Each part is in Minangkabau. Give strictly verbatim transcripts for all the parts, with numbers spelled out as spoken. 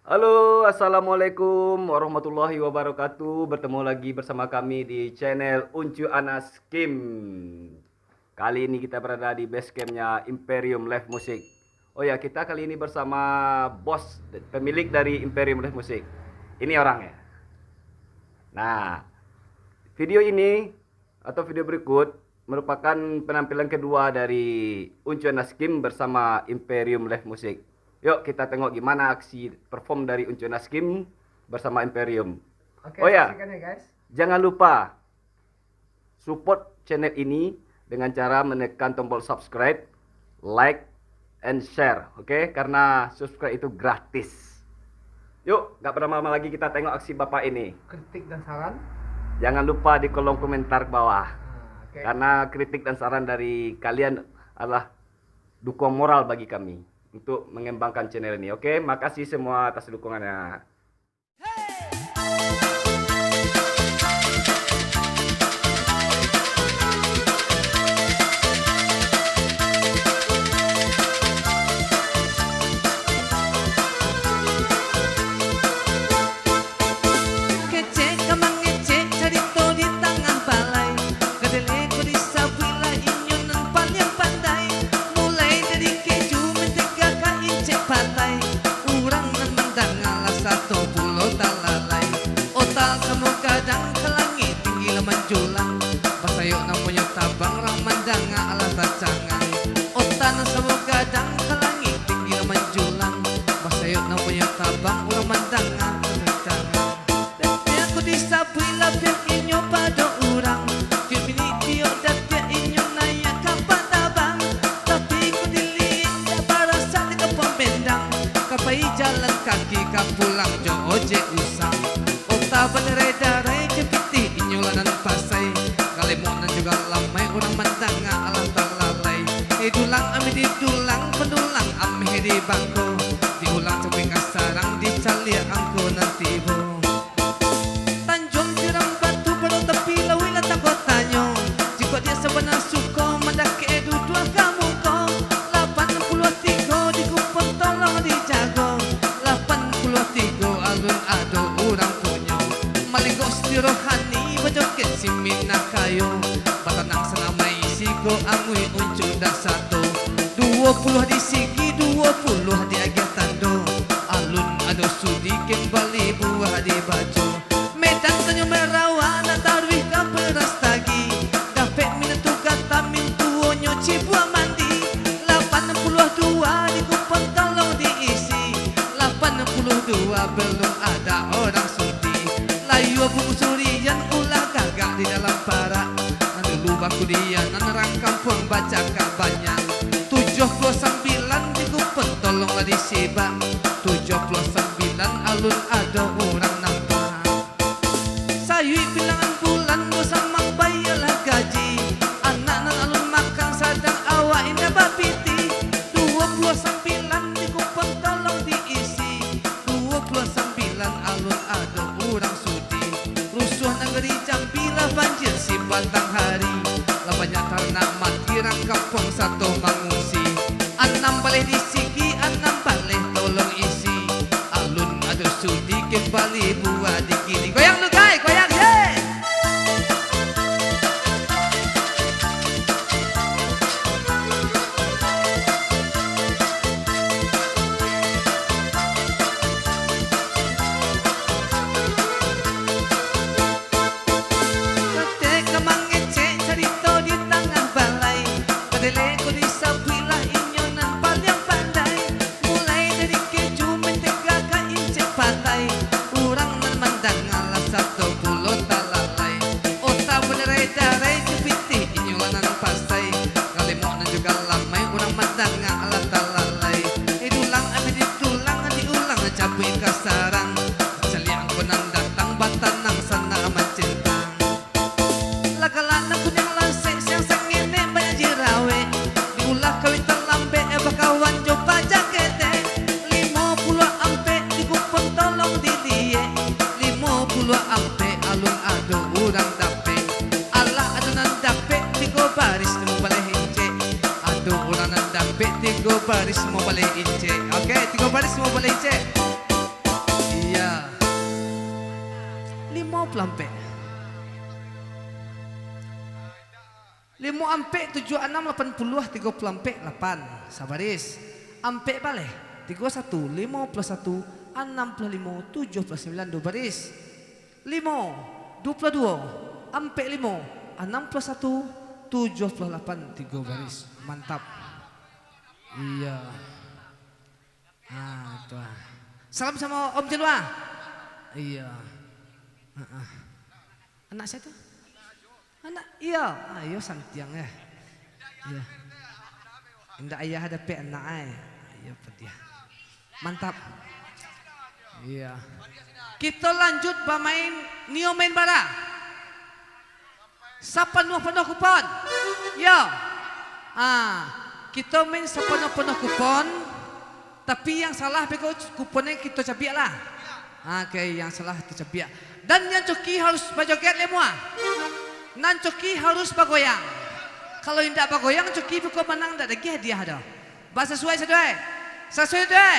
Halo, assalamualaikum warahmatullahi wabarakatuh. Bertemu lagi bersama kami di channel Uncu Anas Kim. Kali ini kita berada di base campnya Imperium Live Music. Oh ya, kita kali ini bersama bos, pemilik dari Imperium Live Music. Ini orangnya. Nah, video ini atau video berikut merupakan penampilan kedua dari Uncu Anas Kim bersama Imperium Live Music. Yuk, kita tengok gimana aksi perform dari Uncu Anas Kim bersama Imperium. Oke, Oh ya, saksikan ya, guys. Jangan lupa support channel ini dengan cara menekan tombol subscribe, like, and share, oke? Karena subscribe itu gratis. Yuk, nggak berlama-lama lagi, kita tengok aksi Bapak ini. Kritik dan saran. Jangan lupa di kolom komentar bawah. Nah, oke. Karena kritik dan saran dari kalian adalah dukungan moral bagi kami untuk mengembangkan channel ini, oke? Makasih semua atas dukungannya. Kecek ka mangecek carito di tangah balai. Kadele ko disabuiklah inyo nan paliang pandai. Mulai dari keju, mentega ka incek patai. Urang nan mandanga lah sato pulo talalai. Ota samo gadang ka langik tinggi lah manjulang. Basayok namonyo tabang, urang mandanga alah tacangang. Ota nan samo gadang ka langik tinggi lah manjulang. Basayok namonyo tabang, urang mandanga alah tacangang. Dapek ko disabuik labiah inyo pado urang. Tiok minit tiok datiak inyo naiak ka patabang. Tapi ko diliek indak barasa di kampuang Bendang. Ka pai jalan kaki, ka pulang jo ojek usang. Ota badarai-darai jo pitih inyo lah nan pasai. Kalemok nan juo lamai, urang mandanga alah talalai. Di dulang ameh di dulang, pandulang ameh di bangko. Di ulang cabuik ka sarang, dicaliak angku nan tibo. Tanjuang Tiram Batu baru tapi lauik lah takotanyo. Jikok diak sabana suko mandakek duduak ka muko. Lapan puluah tigo di kupon tolong dijago. Lapan puluah tigo alun ado urang punyo. Malenggok Siti Rohani, bajoget si Minah Kayo. Batanang sanamai siko amui Uncu dah sato. Duo puluah di sigi, duo puluah di agiah tando. Alun ado sudi kembali buah dibaco. Medan Tanjuang Merawa nak taruih ka Beras Tagi. Dapek minantu gata mintuonyo cibuak mandi. Lapan puluah dua di kupon tolong diisi. Lapan puluah dua belum ada orang sudi. Layua bungo surian ulah gagak di dalam parak. Nan dulu bakudianan rang kampuang bacakak banyak. Tujuah puluah sambilan di kupon tolong lah disibak. Tujuah puluah sambilan alun ado urang nampak. Sayuik bilangan bulan, basamang bayalah gaji. Anak nan alun makan sadang awak indak bapiti. Duo puluah sambilan di kupon tolong diisi. Duo puluah sambilan alun ado urang sudi. Rusuah nagari Jambi lah banjir sibatang hari. Lah banyak taranak mati, rang kampuang sato mangungsi. Anam baleh di sigi, anam baleh tolong isi. Alun ado sudi kembali buah di kini. Goyang lu, gai, goyang, ye! Ketek ka mangecek carito di tangah balai. Kadele ko disabuiklah inyo nan paliang pandai. Mulai dari keju, mentega ka incek patai. Urang nan mandanga lah sato pulo talalai. Ota badarai-darai jo pitih inyo lah nan pasai. Kalemok nan juo lamai, urang mandanga alah talalai. Di dulang abih di dulang, di ulang cabuik ka sarang. Caliak angku nan datang, batanang sanak mancintang. Lah galak nan kuniang lasek, siang sangenek banyak jirawek. Diulah kawin talambek, eh, bakawan jo paja ketek. Limo puluah ampek di kupon tolong diliek. Limo puluah ampek alun ado urang dapek. Alah ado nan dapek tigo baris limo baleh incek. Ado urang nan dapek tigo baris limo baleh incek. Oke, tigo baris limo baleh incek. puluah ampek. Limo ampek tujuah anam lapan puluah tigo puluah ampek lapan. Sabaris. Ampek baleh. Tigo satu, limo puluah satu, anam puluah limo, tujuah puluah sambilan, duo baris. Limo, duo puluah duo, ampek limo, anam puluah satu, tujuah puluah lapan, tigo baris. Mantap. Iya. Ah, tu ah. Salam samo Om Jalua. Iya. Heeh. Anak sia tu? Anak, iya. Ah, iyo santiang, eh. Iya. Indak ayah dapek anak, ai. Iyo padiah. Mantap. Iya. Kito lanjut bamain, nio main bara. Sapanuah-panuah kupon. Yo. Ah, kito main sapanuah-panuah kupon. Tapi yang salah beko kuponnyo kito cabiak lah. Ah, oke, yang salah kito cabiak. Dan yang coki harus bajoget lai mua. Nan coki harus bagoyang. Kalau indak bagoyang, coki beko manang indak dagiah hadiah doh. Basasuai sadoe. Sasuai sadoe.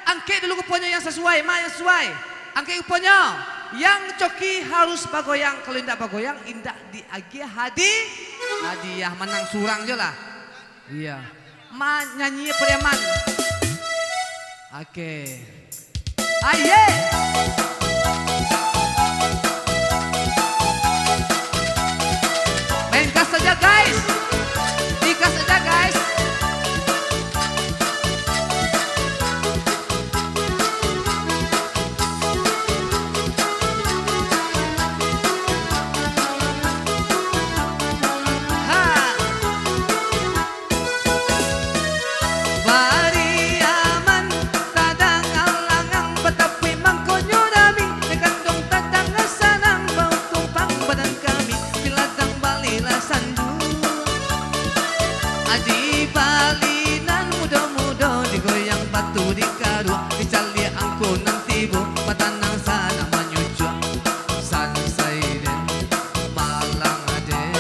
Angkek dulu kuponnyo yang sasuai, ma yang sasuai. Angkek kuponnyo. Yang coki harus bagoyang. Kalau indak bagoyang, indak diagiah hadi-, hadiah. Manang surang jo lah. Iya. Ma nyanyi Pariaman. Oke. Aye. Main gas saja, guys. Digas saja, guys. Ha. Pariaman, tadanga langang, batapuik mangkonyo rami, dikandung tadanga sanang, bautumpang badan kami, di ladang balilah sandu. Di bali nan mudo-mudo, digoyang batu dikaruah, dicaliak angko nan tibo, batanang sanang manyucuak. Sansai den, malang den.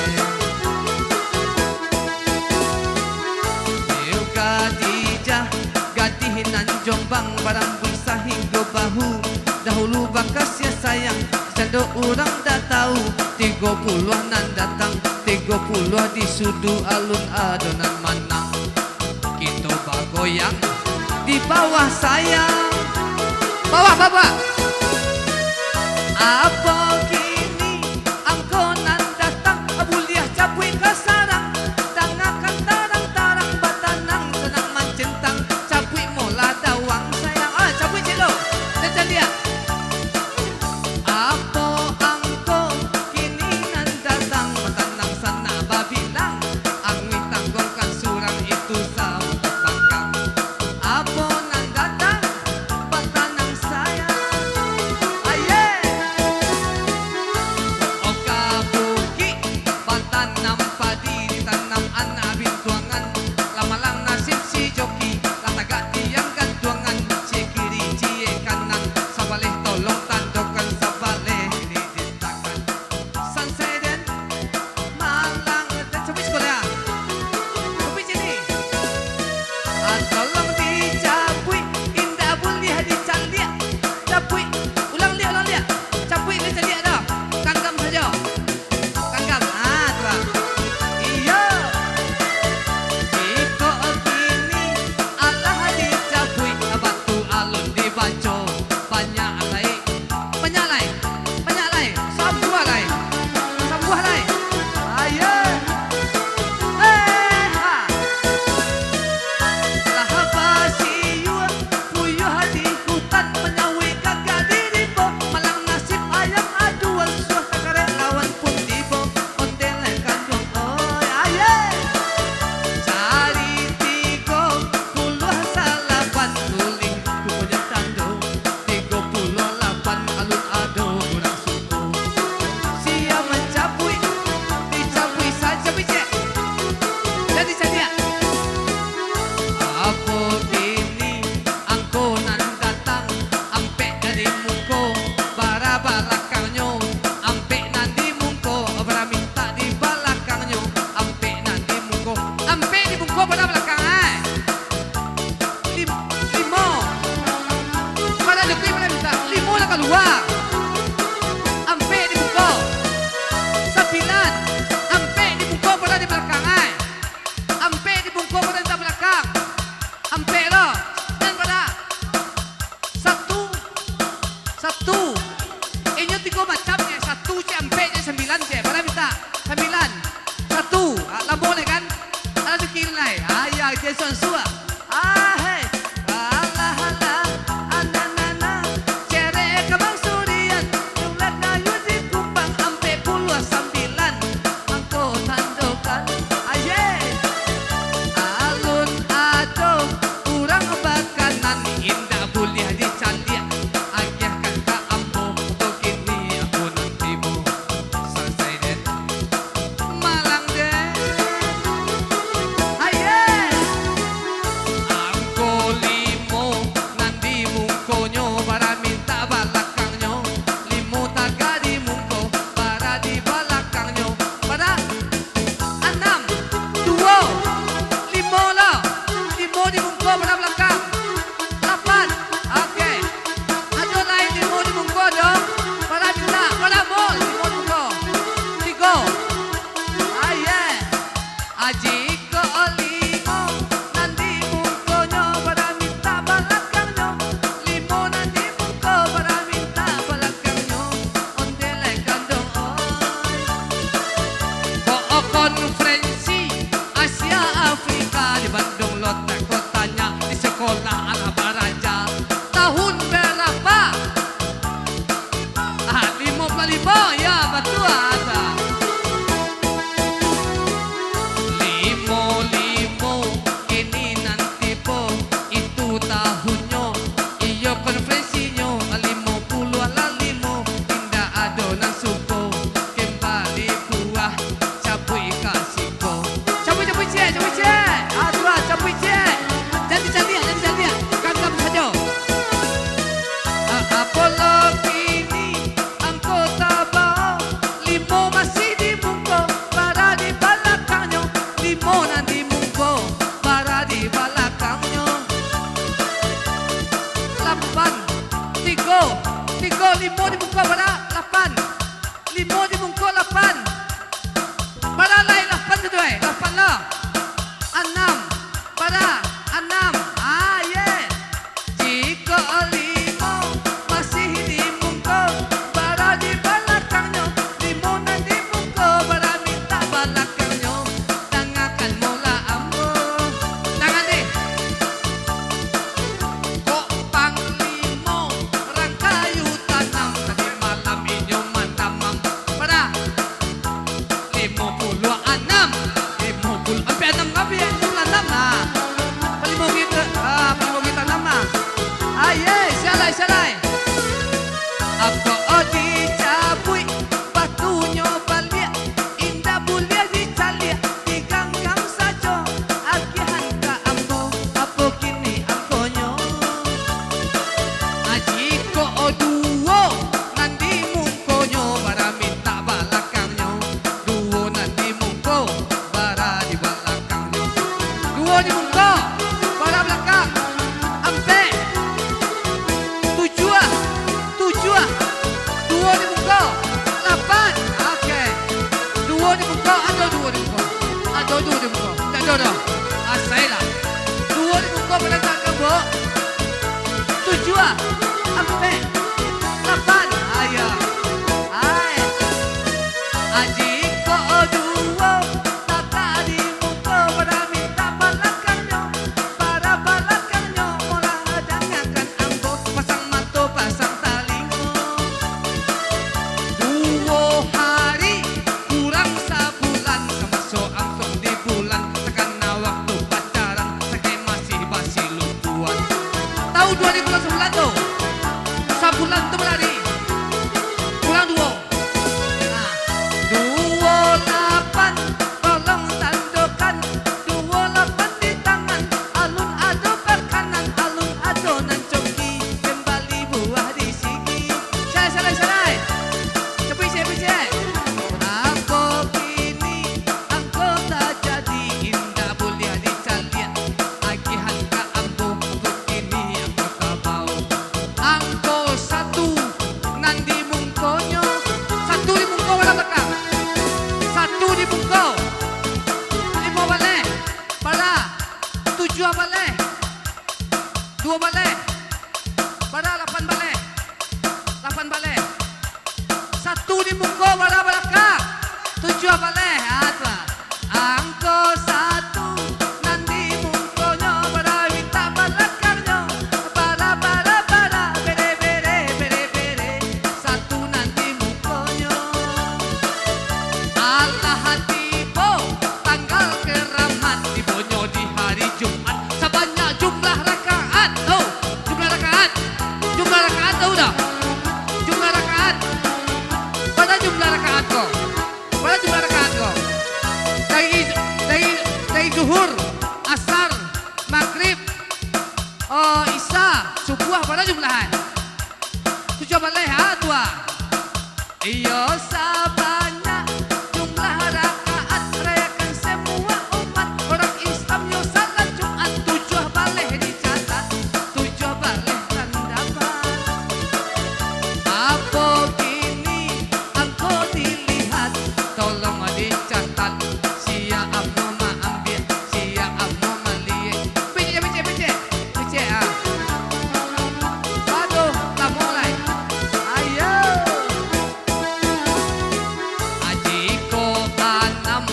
Iyo Khadijah, gadih nan Jombang, barambuik sahinggo bahu, dahulu bakasiah sayang, cando urang ndak tahu, tigo puluah nan datang, tigo puluah di sudu alun ado nan manang. Kito bagoyang di bawah sayang. Bawah, bawah. Apo kini angko nan datang, buliah cabuik ka sarang. Tangakan tarang-tarang, batanang sanang mancentang. Cabuik molah dawang sayang. Ah, cabuik cek lo. Nan caliak. Apo angko kini nan datang, batanang sanak babilang, anguih tanggongkan surang itu sabuah pangkang. Apo nan datang, batanang sayang. Aye. Oka bukik, batanam padi, ditanam anak bintuangan, lah malang nasib si joki, lah tagak tiang gantuangan, ciek kiri, ciek kanan, sabaleh tolong tandokan, sabaleh didintakan. Sansai den, malang den, cabuik siko lah. Cabuik sini. Ah, tolong dicabuik, indak buliah dicaliak. Cabuik, ulang liak, ulang liak. Cabuik indak caliak doh. Kanggam sajo. Kanggam. Ah, tu lah. Iyo. Jikok kini alah dicabuik, batu alun dibaco. Banyak lai. Banyak lai. Banyak lai. Sambuah lai. Sambuah lai. Ayo. Hei, ha. Lah basiua puyuah di hutan, manyauik gagak di rimbo, malang nasib ayam aduan, suah takarek lawan pun tibo, ondeh lai kanduang, oi, aye. Cari tigo puluah salapan, tuling kukunya tando, tigo puluah lapan alun ado urang suko. Sia mancabuik, dicabuik sajo bicek. Jadi cadiak. Apo kini angko nan datang, ampek dari muko, bara balakangnyo, ampek nan di muko, bara mintak di balakangnyo, ampek nan di muko, ampek di muko, bara balakang, ai. Lim-, limo. Bara joki baleh mintak. Limo lah kalua. Ampek Ko macam cek, satu cek, ampek cek, sambilan cek. Bara mintak? Sambilan. Satu. Ah, lamo lai kan? Alah, tu kiri lai. Ah, ya, Jason Sua. Ah, hei. Alah, alah. Ananana. Cerek kamang surian. Tulak kayu di kumbang. Ampek puluah sambilan. Angko tandokan. Aye. Alun ado urang bakanan. Indak buliah dicaliak. Agiahkan ka ambo, kini ambo nan tibo. Salasai den. Malang den. Aye. Angko limo nan di mungkonyo, bara mintak balakangnyo. Limo taga di mungko, bara di balakangnyo. Bara. Anam, duo, limo lo. Limo di mungko, bara balakang. Lapan. Oke. Ado lai limo di mungko, ado. Bara mintak, bara mul, limo di mungko. Tigo. Aye. Aji ko limo, nan di mungkonyo, bara mintak balakangnyo. Limo nan di mungko, bara mintak balakangnyo. Ondeh lai kandong, oi. Ko konferensi Asia Afrika di Bandung, lo tak ko tanya, di sekolah alah baraja. Tahun berapa? Ah, limo puluah limo, ya, batua, asa. Limo, limo, kini nan tibo, itu tahunnyo. Iyo, konferensinyo limo puluah lah limo, indak ado nan suko. Kembali puah, cabuik ka siko. Cabuik, cabuik ciek, cabuik ciek. Ah, tu lah, cabuik ciek. Jan dicaliak, jan dicaliak. Kan kamu sajo. Ah, apo lo kini angko tabao? Limo masih di mungko, bara di balakangnyo. Limo nan di mungko, bara di balakangnyo. Lapan, tigo, tigo, limo di mungko, bara, lapan. Limo di mungko, lapan. Bara lai, lapan tu, eh, lapan lah. Anam, bara, anam. Ah, ye. Jikok limo masih di mungko, bara di balakangnyo. Limo nan di mungko, bara mintak balakangnyo. Dangakan molah ambo. Dangan deh. Kok panglimo rang kayu tanam, tadi malam inyo mandamam. Bara? Limo puluah anam. Limo puluah, ampia anam ka, ampia limo puluah anam, nah. Palimo kita, ah, palimo kita anam, nah. Aye, sia lai, sia lai. Apo dicabuik, batunyo baliak, indak buliah dicaliak, diganggam sajo, agiahan ka ambo, apo kini angkonyo. Jikok duo nan di mungkonyo, bara mintak balakangnyo. Duo nan di mungko, bara di balakangnyo. Duo di mungko, bara balakang. Ampek. Tujuah. Tujuah. Duo di mungko. Lapan. Oke. Duo di mungko, ado duo di mungko. Ado duo di mungko. Indak ado doh. Asailah. Duo di mungko, bara balakang, Bu. Tujuah. Ampek. Lapan. Ayo. Ai. Jikok duo tagak di muko, bara mintak balakangnyo, bara balakangnyo, molah dangakan ambo, pasang mato, pasang talingo. Duo hari kurang sabulan, ka maso angsuang di bulan, takana Tahu dah? Jumlah rakaat. Bara jumlah rakaat ko? Bara jumlah rakaat ko? Dari, dari, dari Zuhur, Asar, Magrib, oh, Isya, Subuah, bara jumlahan? Tujuah baleh, ha, tu ha. Iyo, sabanyak jumlah rakaat rayakan semua umat urang Islam yo salat Jumat, tujuah baleh dicatat, tujuah baleh tanda panah. Apo kini angko dilihat, tolong dicatat, sia ambo maambiak, sia ambo maliek. Becek, becek, becek. Becek, ah. Aduh, lamo lai. Ayo. Aji ko anam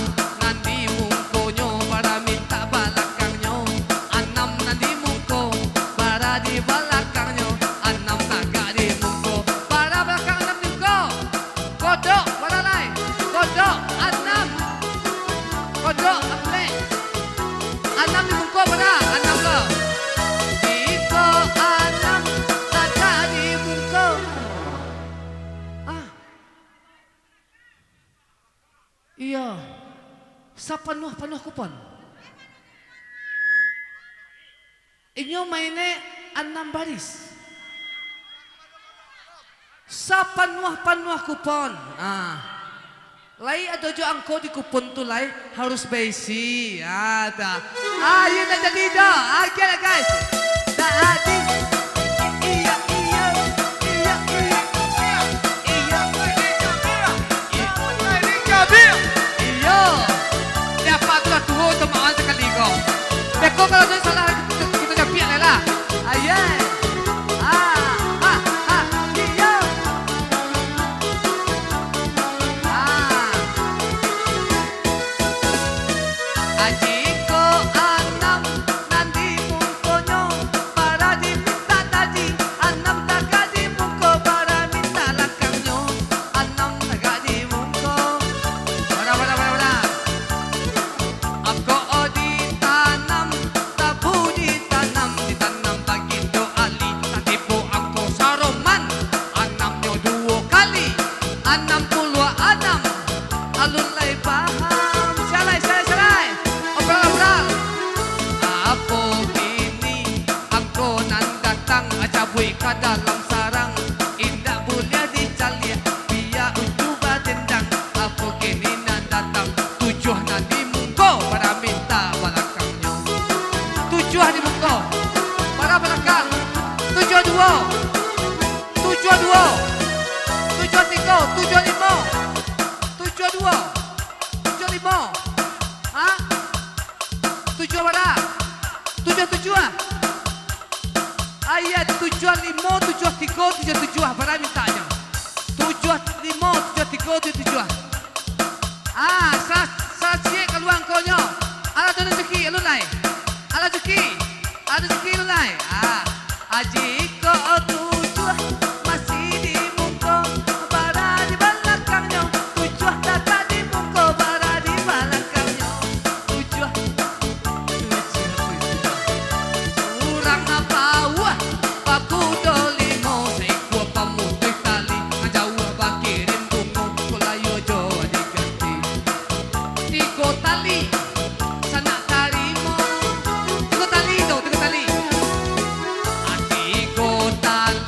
nan di mungkonyo, bara mintak balakangnyo. Anam nan di mungko, bara di balakangnyo. Anam tagak di mungko, bara balakang anam di mungko. Kodok, bara lai. Kodok, anam. Kodok, ampek. Anam di mungko, bara? Anam lo. Jiko anam tagak di mungko. Ah. Iyo. Sapanuah-panuah kupon. Inyo mainnyo anam baris. Sapanuah-panuah kupon. Ah. Lai ado jo angko di kupon tu lai, harus baisi. Ah, dah. Ah, iyo, dah jadi dah. Ah, oke lah, guys. Dah adi. Iyo, iyo. Iyo, iyo. Iyo. Iyo. Iyo. Dapat tu lah tuo tu mawan sakali ko. Beko kalau tu salah, kita, kita japiak lah lah. Aye. Ah, ah, ah, iyo. Ah. Aji ko anam nan di mungkonyo, bara dimintak tadi, anam tagak di mungko, bara mintak lakangnyo, anam tagak di mungko. Bara, bara, bara, bara. Angko ditanam, tabu ditanam, ditanam bagitu alih, tatibo angko saroman, anamnyo duo kali, anam puluah anam, alun lai paham, salai, salai, salai, obral, obral. Apo kini angko nan datang, cabuik ka dalam sarang, indak buliah dicaliak, bia ucu badendang, apo kini nan datang, tujuah nan di mungko, bara mintak balakangnyo. Tujuah di mungko, bara balakang, tujuah duo, tujuah duo, tujuah tigo, tujuah limo, tujuah duo, tujuah limo, ha? Tujuah bara? Tujuah tujuah. Aye, tujuah limo, tujuah tigo, tujuah tujuah, bara mintaknyo? Tujuah limo, tujuah tigo, tujuah tujuah. Ah, sa-, sasiek kalua angkonyo. Alah tu rezeki, alun lai. Alah rezeki. Alah rezeki, alun lai. Ah, aji ko tujuah masih di mungko, bara di balakangnyo. Tujuah tagak di mungko, bara di balakangnyo. Tujuah, tujuah, tujuah. Urang bawah bakudo limo, saikua pamutuih tali, nan jauah bakirim bungo, kok layo jo diganti. Tigo tali, sanak tarimo. Tigo tali tu, tigo tali. Ah, tigo tali.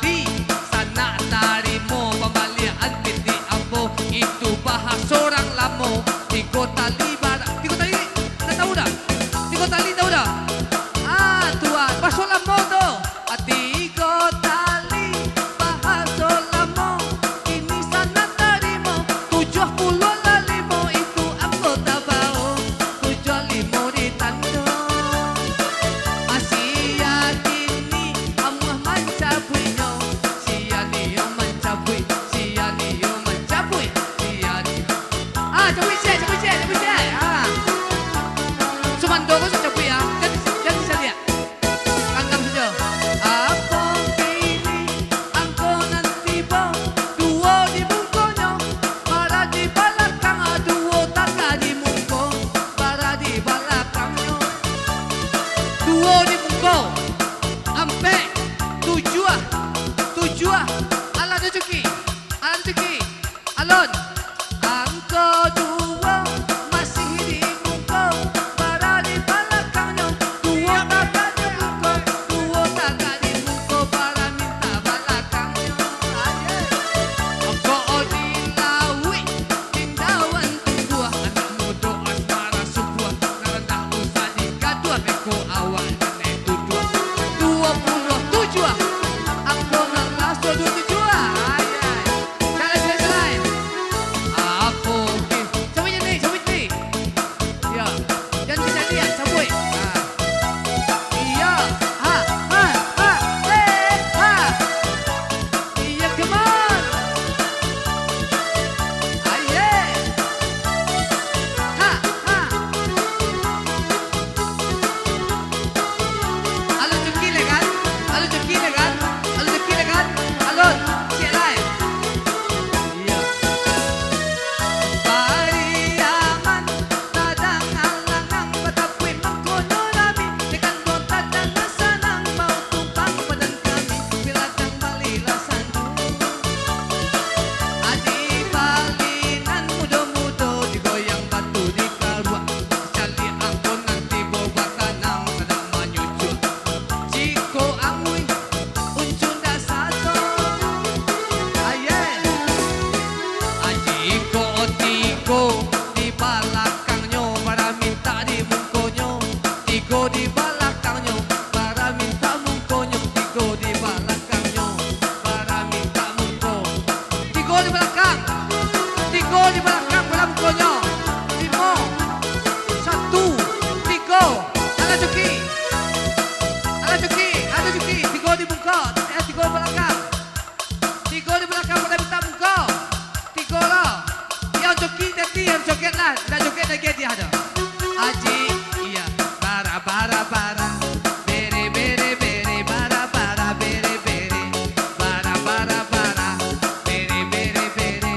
Duo tujuah. Ai, ai. Calai, calai, calai. Apo, oke. Sabuik je ni, sabuik je ni. Yo. Jan caliak, sabuik. Ha. Iyo. Ha, ha, ha. Eh, ha. Iyo, come on. Aye. Ha, ha. Alun cuki lai kan? Alun cuki lai kan? Alun cuki lai kan? Alun. Ciek lai. Iyo. Pariaman, tadang alangang, batapuik mangkonyo rami, dekan kota danga sanang, bau tumpang padan kami, bilakang balilah sandu. Aji balinan mudo-mudo, digoyang batu dikaruak, caliak angko nan tibo batanang, sadang manyucuak. Jiko angui, uncun dak sato. Aye. Aji ko tigo di balakangnyo, bara mintak di mungkonyo. Tigo di balakangnyo, bara mintak mungkonyo. Tigo di balakangnyo, bara mintak mungko. Tigo di balakang. Tigo di balakang, bara mungkonyo. Limo. Satu. Tigo. Alah cuki. Alah cuki. Alah cuki. Tigo di mungko. Eh, tigo di balakang. Tigo di balakang, bara mintak mungko. Tigo lo. Yang cuki tadi, yang joget lah. Ndak joget lagi dia ada. Aji, iya. Bara, bara, bara. Bere, bere, bere. Bara, bara, bere, bere. Bara, bara, bara. Bere, bere, bere.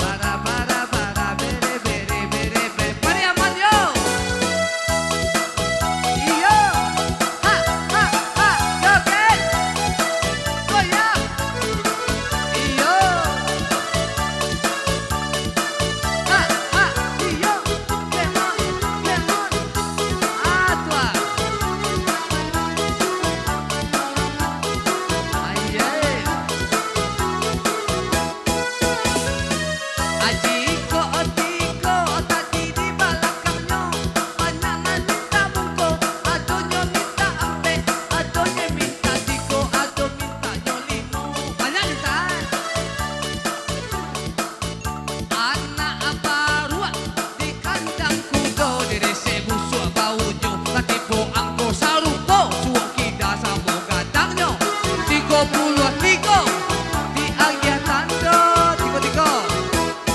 Bara, bara, bara. Bere, bere, bere, bere. Pariaman, yo. Iyo. Ha, ha, ha. Joget. Goyang. Iyo. Ha, ha, iyo. Kemon, kemon. Ah, tuan. Aye. Aji ko tigo tadi di balakangnyo, banyak nan mintak mungko, adonyo mintak ampek, adonyo mintak tigo, ado mintaknyo limo. Banyak mintak. Anak baruak di kandang kudo, diresek busuak baunyo, lah tibo angko sarupo, suok kida samo gadangnyo. Tigo puluah tigo, diagiah tando tigo-tigo.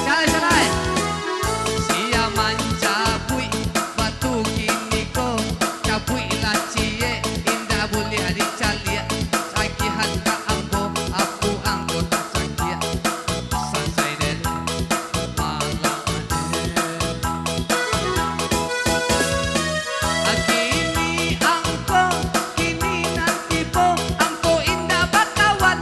Calai-calai. Sia mancabuik batu kiniko, cabuik lah ciek, indak buliah dicaliak. Agiahan ka ambo, apu angko tacakiak. Sansai den, malam den. Kini angko, kini nan tibo, angko indak bakawan,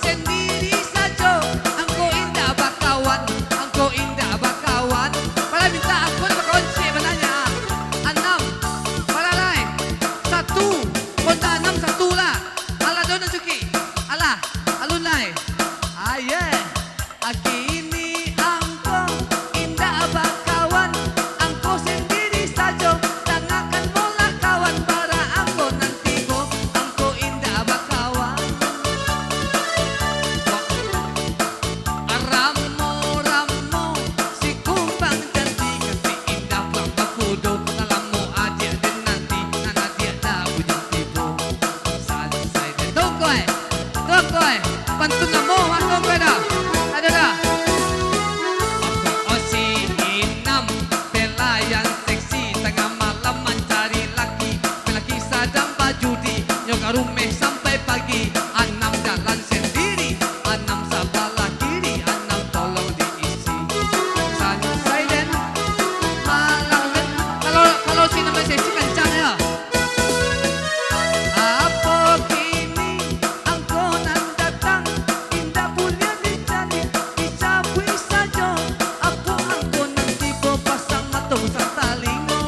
sendiri sajo, angko indak bakawan, angko indak bakawan. Pala mintak angko indak bakawan, ciek bananyo. Anam, pala lai, satu, kontak anam satu lah. Alah, ado nan cuki. Alah, alun lai. Aye. Kini angko indak bakawan, angko sendiri sajo, dangakan molah kawan, bara angko nan tibo, angko indak bakawan. Ramo-ramo si kumbang janti, ka si indak pulang bakudo, salamo adiak den nanti, nan adiak dah bujang tibo. Sansai den. Tungkoi, tungkoi, pantun lamo, ah, tungkoi dah. Ado dah. Osi inam, pelayan seksi, tangah malam mancari laki, laki sadang bajudi, nyo ka rumeh sampai pagi, anam jalan sendiri, anam sabalah kiri, anam tolong diisi. Sansai den, malam den. Kalau, kalau si nambah sesi kancang yo. Apo kini angko nan datang, indak buliah dicaliak, dicabuik sajo. Apo angko nan tibo, pasang mato, pasang talingo.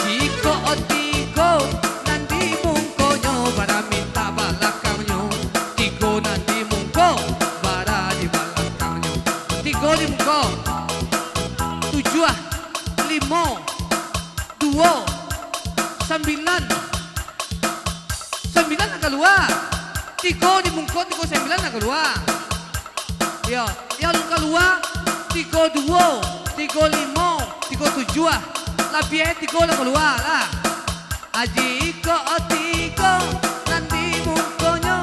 Jikok tigo nan di mungkonyo, bara mintak balakangnyo. Tigo nan di mungko, bara di balakangnyo. Tigo di mungko. Tujuah, limo, duo, sambilan. Sambilan nan kalua. Tigo di mungko, tigo sambilan lah kalua. Yo, yang kalua, tigo duo, tigo limo, tigo tujuah. Labiah tigo lah kalua lah. Aji ko tigo, nan di mungkonyo,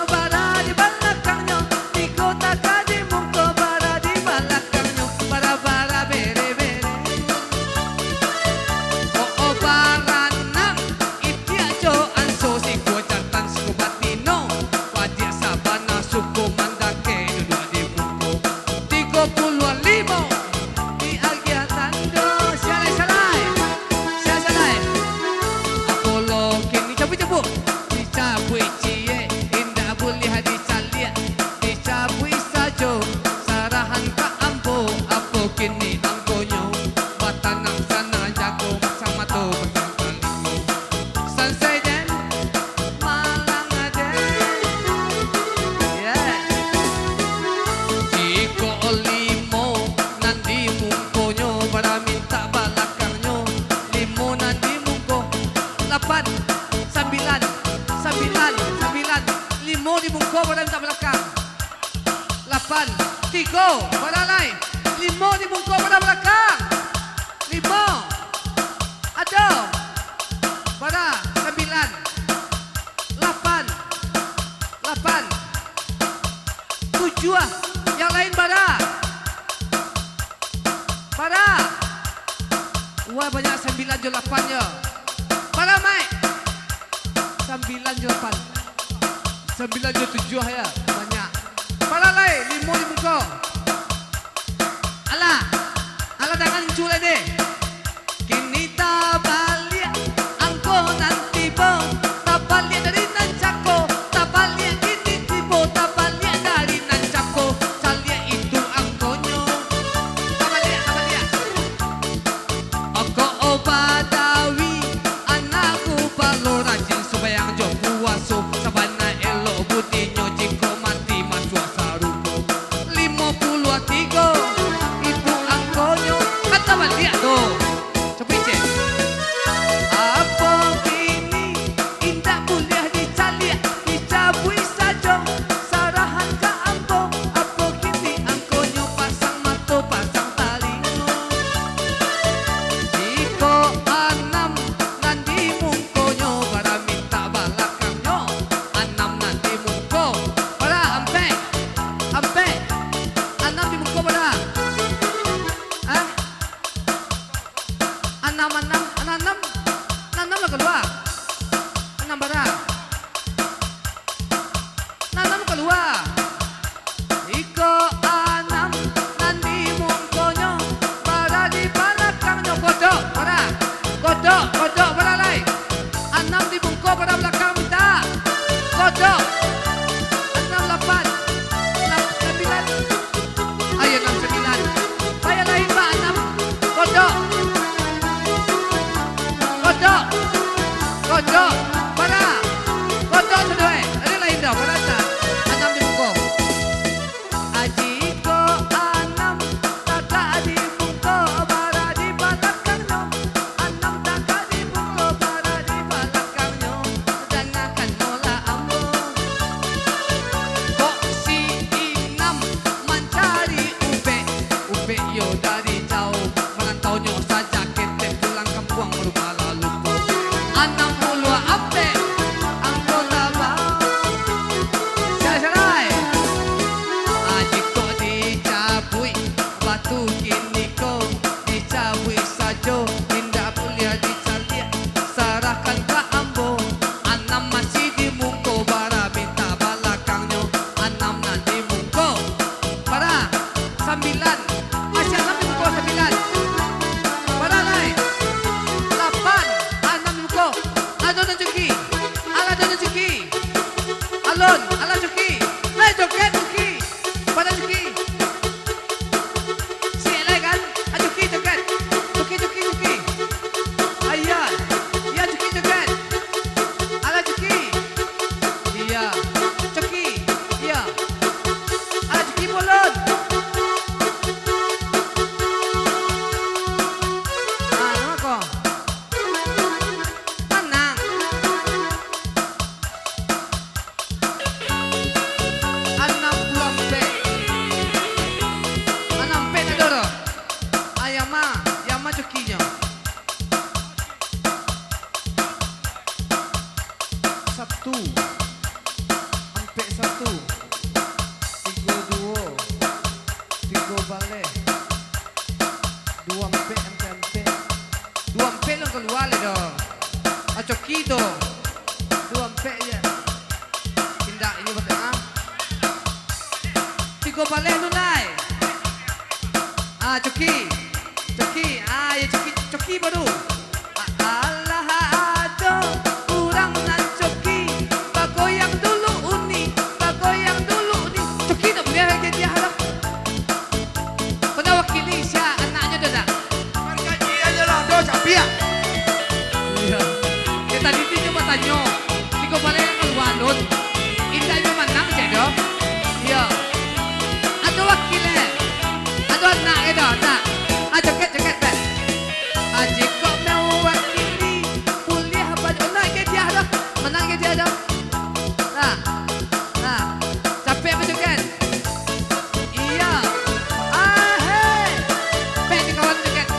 bara di balakangnyo. Tigo taka di mungko, bara di balakangnyo. Bara-bara bere-bere. Oh, oh, baranang, itiak jo anso, siko jantan, siko batino. Wajik sabana, suko mandake, duduak di mungko. Tigo puluah limo, di agiah tando. Sialai, sialai. Sialai, sialai. Apo lo kini, cabuik, cabuik. Dicabuik ciek, indak buliah dicaliak. Dicabuik sajo, sarahan ka ambo. Apo kini angkonyo? Batanang sana jago, pasang mato, pasang talingo. Sansai den, malang den. Yeah. Jikok limo nan di mungkonyo, bara mintak balakangnyo. Limo nan di mungko. Lapan, sambilan, sambilan, sambilan. Limo di mungko, bara mintak balakang. Lapan, tigo, bara lai. Limo di mungko, bara balakang. Limo. Ado. Bara, sambilan. Lapan. Lapan. Tujuah. Yang lain bara. Bara. Wah, banyak sambilan jo lapan yo. Bara, Maik? Sambilan jo lapan. Sambilan jo tujuah yo. Banyak. Bara lai, limo di mungko. Alah. Alah, jangan incu lai deh. Kini tabaliak angko nan tibo. Tabaliak dari nan cako. Tabaliak kini tibo. Tabaliak dari nan cako. Caliak itu angkonyo. Tabaliak, tabaliak. Oko o Badawi, anak gubalo rajin sumbayang jo puaso, sabana elok budinyo jikok mati masuak sarugo. Limo puluah tigo, itu angkonyo. Kan tabaliak tu. Tigo baleh alun lai. Ah, coki. Coki. Ah, yo coki, coki baru. Ah, alah ado urang nan coki. Bagoyang dulu uni, bagoyang dulu uni. Coki ndak buliah lai jadiah doh. Kau ndak wakili sia anaknyo tu ndak? Parjanjian nyo lah, doh, capiak. Iyo. Yo, tadi tu nyo batanyo, tigo baleh nan kalua alun. Indak nyo manang cek doh. Iyo. Ado wakil, eh. Ado anak e doh, anak. Ah, joget, joget, bek. Ah, jikok mewakili, buliah ba-, manang jadiah doh. Manang jadiah doh. Nah. Nah. Capek bajoget. Iyo. Ahai. Pek di kawan joget.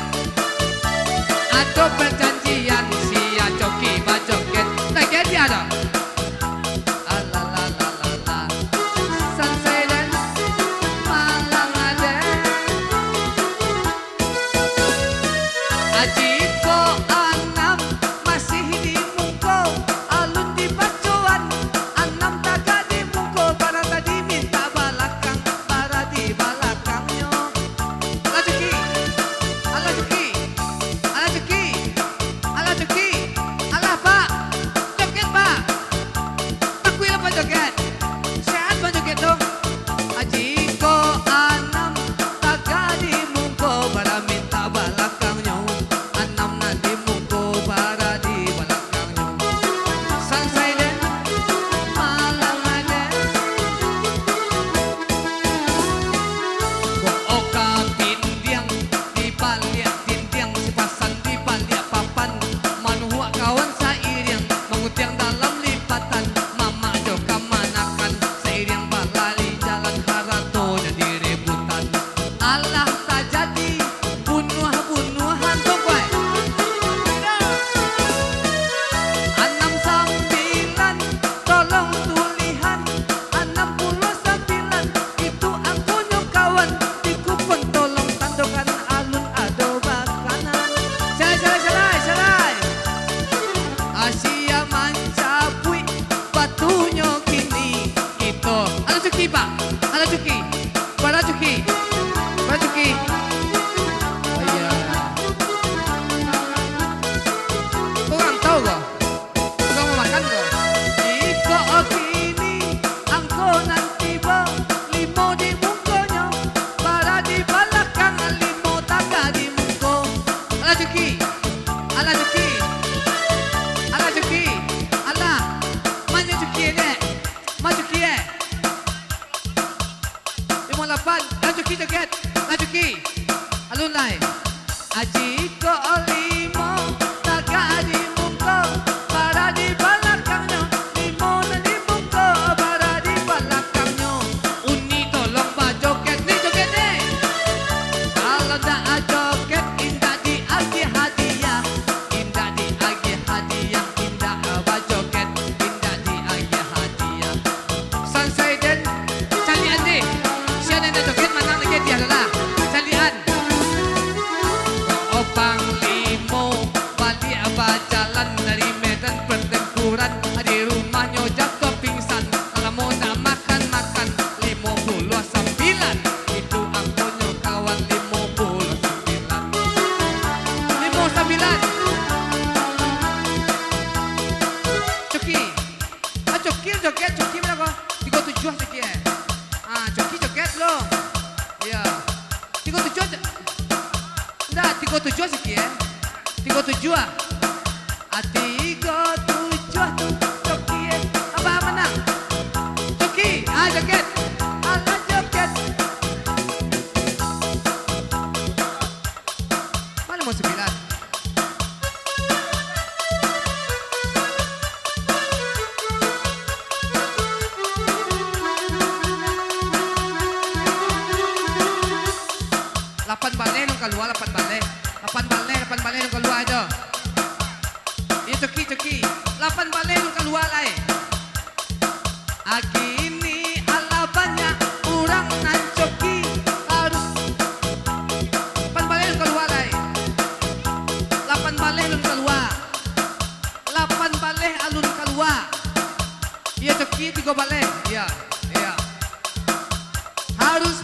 Ado parjanjian sia coki bajoget. Nah, jadi ado. Alalalalala. Sansai den malang aden. Jikok anam masih di muko, alun dibacoan, anam tagak di muko, bara tadi mintak balakang, bara di balakangnyo. Alah coki, alah coki, alah coki, alah coki, alah, Pak, joget, Pak. Takuik lah bajoget. Sehat bajoget tu. Jikok anam tagak di muko, bara mintak balakangnyo. Anam nan di muko, bara di balakangnyo. Sansai den, malang aden. Kok oka pindiang di baliak dindiang, sipasan di baliak papan, manuhuak kawan sairiang, mangutiang dalam lipatan, mamak jo kamanakan, sairiang balali jalan, haratonyo direbutan. Alah tajadi bunuah-bunuahan tu, kuai. Anam sambilan, tolong tulihan, anam puluah sambilan, itu angkonyo kawan, di kupon tolong tandokan, alun ado bakanan. Salai, salai, salai, salai. Asia mancabuik batunyo kini, kito. Alah coki, Pak. Alah coki. Bara coki. Bara coki. Oh, iyo. Kau urang tau ko? Urang mamakan ko? Iko kini angko nan tibo, limo di mukonyo, bara di balakang, limo tagak di muko. Alah coki. Alah coki. Alah coki. Alah. Ma nyo coki e, dek? Ma coki e? Limo lapan, lah coki joget, lah coki. Alun lai. Jikok limo tagak di muko, bara di balakangnyo, limo nan di muko, bara di balakangnyo. Uni tolong bajoget, ni joget ni. Kalau ndak joget, indak diagiah hadiah, indak diagiah hadiah, indak bajoget, indak diagiah hadiah. Sansai den, caliak an deh. Sia nan joget manang lai hadiah tu lah. Caliak an. Opang limo, baliak bajalan dari medan pertempuran. Di rumahnyo jatuah pingsan, lamo ndak makan-makan. Limo puluah sambilan, itu angkonyo kawan, limo puluah sambilan. Limo sambilan. Coki. Ah, coki joget, coki ma ko? Tigo tujuah coki e. Ah, coki joget lo. Iyo. Tigo tujuah jo-, ndak, tigo tujuah coki e. Tigo tujuah. Ah, tigo tujuah tu coki e. Apo manang? Coki, ah, joget. Alah joget. Ma nomor sambilan? Lapan baleh nan kalua, lapan baleh. Lapan baleh, lapan baleh nan kalua ajo. Iyo, coki, coki. Lapan baleh nan kalua lai. Kini alah banyak urang nan coki, harus. Lapan baleh alun kalua lai. Lapan baleh alun kalua. Lapan baleh alun kalua. Iyo, coki tigo baleh. Iyo, iyo. Harus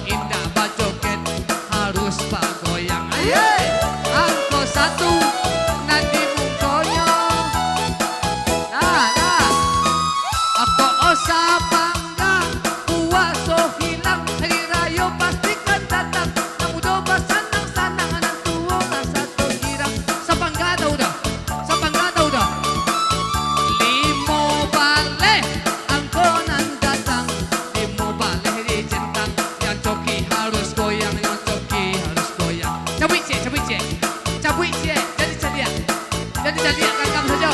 Indak bajoget, harus bagoyang. Ayo, angko satu nan di mukonyo. Nah, nah. Angko osa bangga, puaso hilang, hari rayo pasti kan datang. Nan mudo basanang-sanang, nan tuo rasa tagirang. Sapangga tau dah? Sapangga tau dah? Limo baleh angko nan datang, limo baleh dicentang, yang coki harus goyang, yang coki harus goyang. Cabuik ciek, cabuik ciek, cabuik ciek, jadi caliak, jadi caliak, gagam sajo.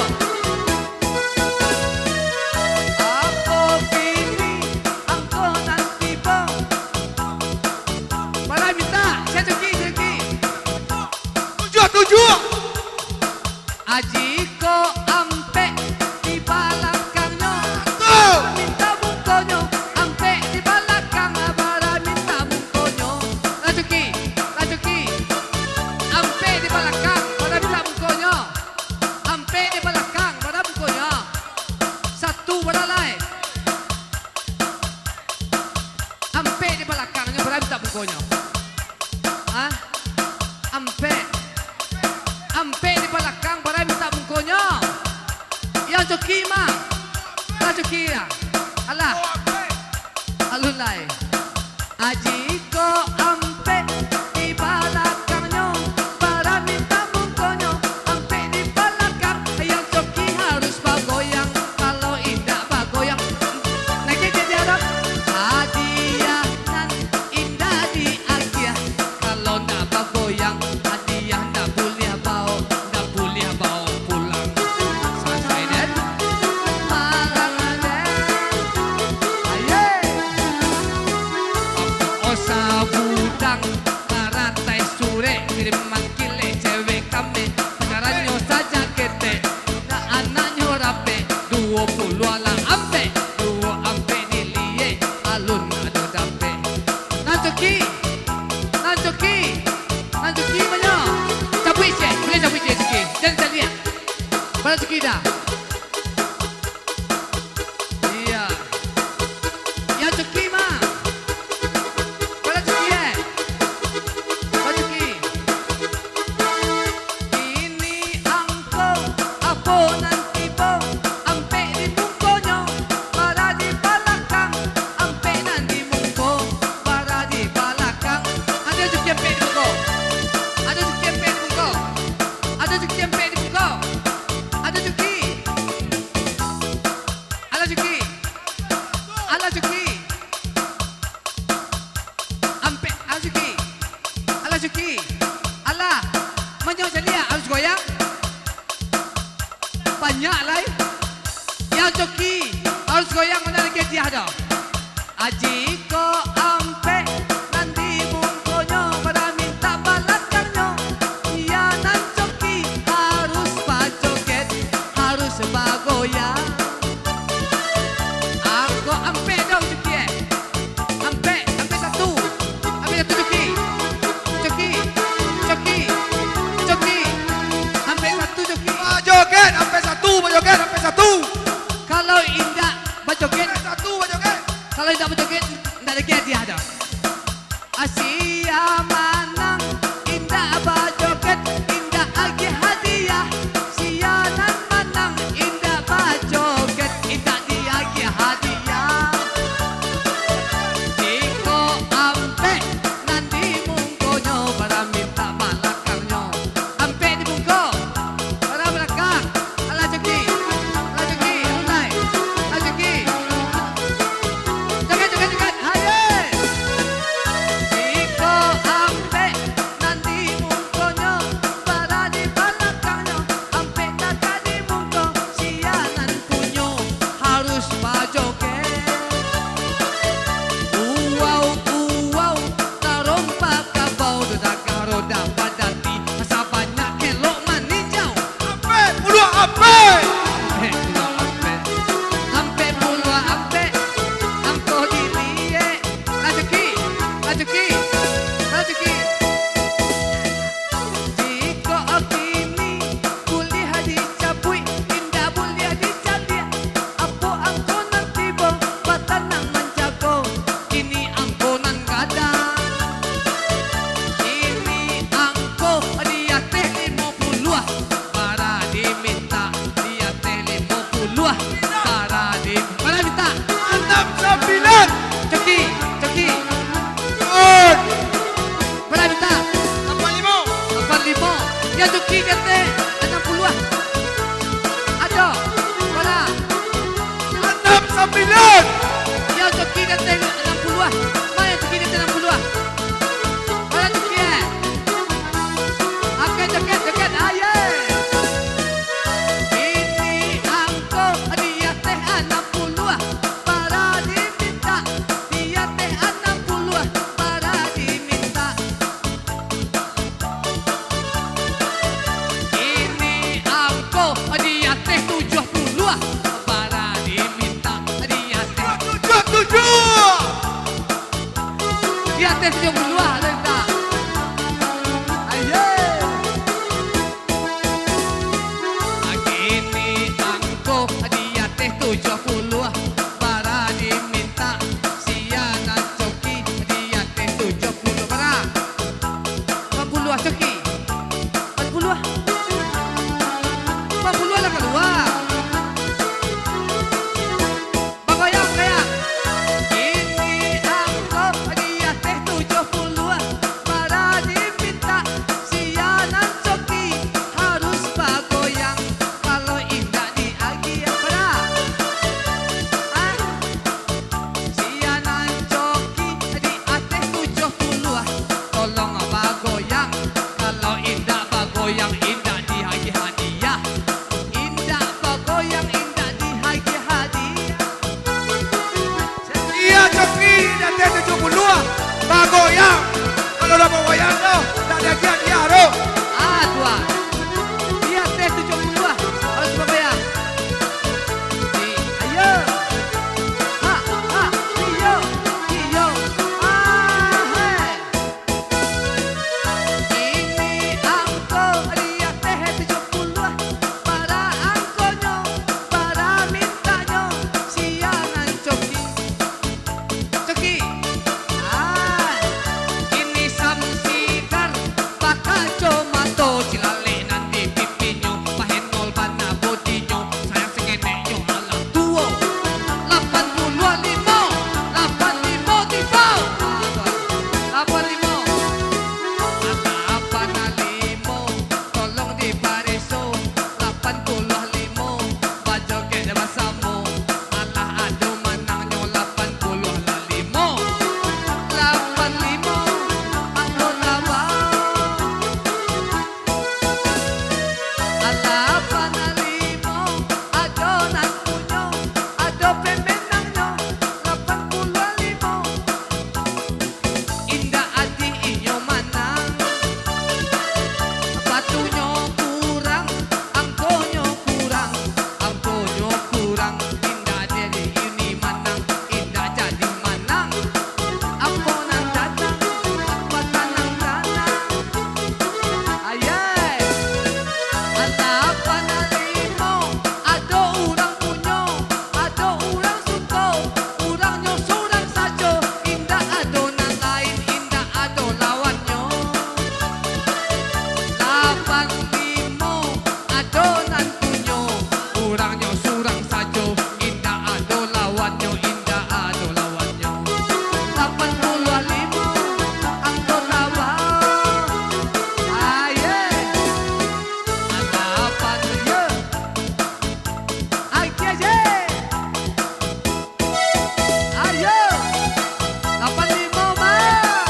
Apo kini angko nan tibo? Bara mintak, sia coki, sia coki. Tujuak, tujuak. Aji ko ampek di balakangnyo. Satu. Mintak mukonyo, ampek di balakang, bara mintak mukonyo. Lah coki, lah coki. Ampek di balakang, bara mintak mukonyo. Ampek di balakang, bara mukonyo. Satu bara lai. Ampek di balakangnyo, bara mintak mukonyo. Ah, ampek. Ampek di balakang, bara mintak mukonyo. Yang coki mah. Lah coki lah. Alah. Alun lai. Aji ko ampek di balakangnyo, bara mintak mukonyo, ampek di balakang, yang coki harus bagoyang, kalau indak bagoyang, naiak ka diarap, hadiah nan indak diagiah, kalau ndak bagoyang, hadiah ndak buliah bao. Ndak buliah bao pulang. Santai den. Malang den. Aye. Osa budang, karatai surek, kirim mangkilek cewek kami. Pacarannyo saja ketek, nak anaknyo rapek, duo puluah lah ampek, duo ampek diliek, alun ado dapek. Nan coki, nan coki, nan coki banyak. Cabuik ciek, buliah cabuik ciek coki. Jan caliak. Bara coki dah? Iyo. Yang coki mah. Bara coki, eh? Bara coki. Kini angko, apo nan tibo, ampek di mukonyo, bara di balakang, ampek nan di muko, bara di balakang. Ado coki ampek di muko? Ado coki ampek di muko? Ado coki ampek di muko? Ado coki? Alah coki. Alah coki. Ampek, alah coki. Alah coki. Alah. Manyo caliak harus goyang. Banyak lai. Yang coki harus goyang, mana lagi hadiah dah. Aji ko ampek nan di mukonyo, bara mintak balakangnyo. Iyo nan coki harus bajoget, harus bagoyang. Angko ampek dong coki, eh. Ampek, ampek satu. Ampek satu coki. Coki, coki, coki. Ampek satu coki. Bajoget, ampek satu, bajoget, ampek satu. Kalau indak bajoget. Ampek satu, bajoget. Kalau indak bajoget, Ateh tujuah puluah, ado mintak. Ayo. Kini angko di ateh tujuah puluah, bara dimintak, sia nan coki di ateh tujuah puluah, bara? Lapan puluah, coki. Lapan puluah. Lapan puluah lah kalua. Bagoyang, goyang. Kini angko di ateh tujuah puluah, bara dimintak, sia nan coki harus bagoyang, kalau indak diagiah, bara? Ah? Sia nan coki di ateh tujuah puluah, tolong bagoyang, kalau indak bagoyang, indak diagiah hadiah. Indak bagoyang, indak diagiah hadiah. Sia coki di ateh tujuah puluah, bagoyang. Kalau lah bagoyang tu, indak diagiah hadiah tu. Ah, tuan. Di ateh tujuah puluah, harus bagoyang. Di, ayo. Ha, ha, iyo, iyo. Ah, hei. Kini angko di ateh tujuah puluah, bara angkonyo, bara mintaknyo, sia nan coki. Coki. Ah, kini Sam Sigar, bakacomato, cilalek nan di pipinyo, pahenol bana bodinyo, sayang sangeneknyo, alah tuo. Lapan puluah limo, lapan limo tibo. Lapan limo. Lapan limo, tolong dipareso. Lapan puluah limo, bajoget basamo. Alah ado manangnyo, lapan puluah limo. Lapan limo, angko tabang. Lapan limo, ado nan punyo, ado pemenangnyo, lapan puluah limo. Indak adih inyo manang, batunyo kurang, angkonyo kurang, angkonyo kurang, indak jadi ini manang, indak jadi manang. Apo nan datang, batanang-tanang. Ayai. Lapan limo, ado urang punyo, ado urang suko, urangnyo surang sajo, indak ado nan lain, indak ado lawannyo. Lapan limo, ado nan punyo, urangnyo surang sajo, indak ado lawannyo, indak ado lawannyo. Lapan puluah limo, angko tabang. Aye. Lapan, yo. Aye, aye. Ayo. Lapan limo, Bang.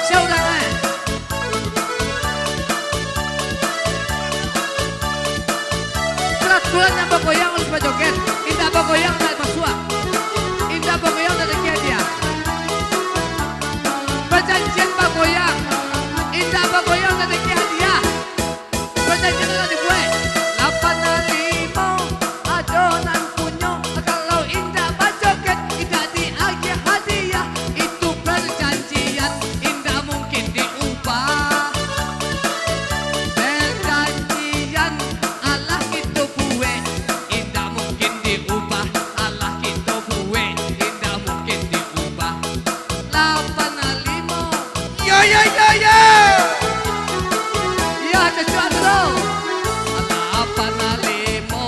Sia urang, eh? Peraturan nan bagoyang harus bajoget. Indak bagoyang, indak masuak. Indak bagoyang, indak dapek hadiah. Bajanjian bagoyang. Indak bagoyang, indak dapek hadiah. Bajanjian lah dibuek. Lapan limo, ado nan punyo. Kalau indak bajoget, indak diagiah hadiah. Itu perjanjian, indak mungkin diubah. Perjanjian alah kito buek, indak mungkin diubah. Alah kito buek, indak mungkin diubah. Lapan limo. Yo, yo, yo, yo. Yo, cocok tu. Lapan limo,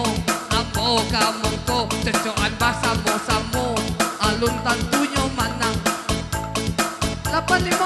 ambo ka mongko, cocokan basamo-samo, alun tantunyo manang. Lapan limo,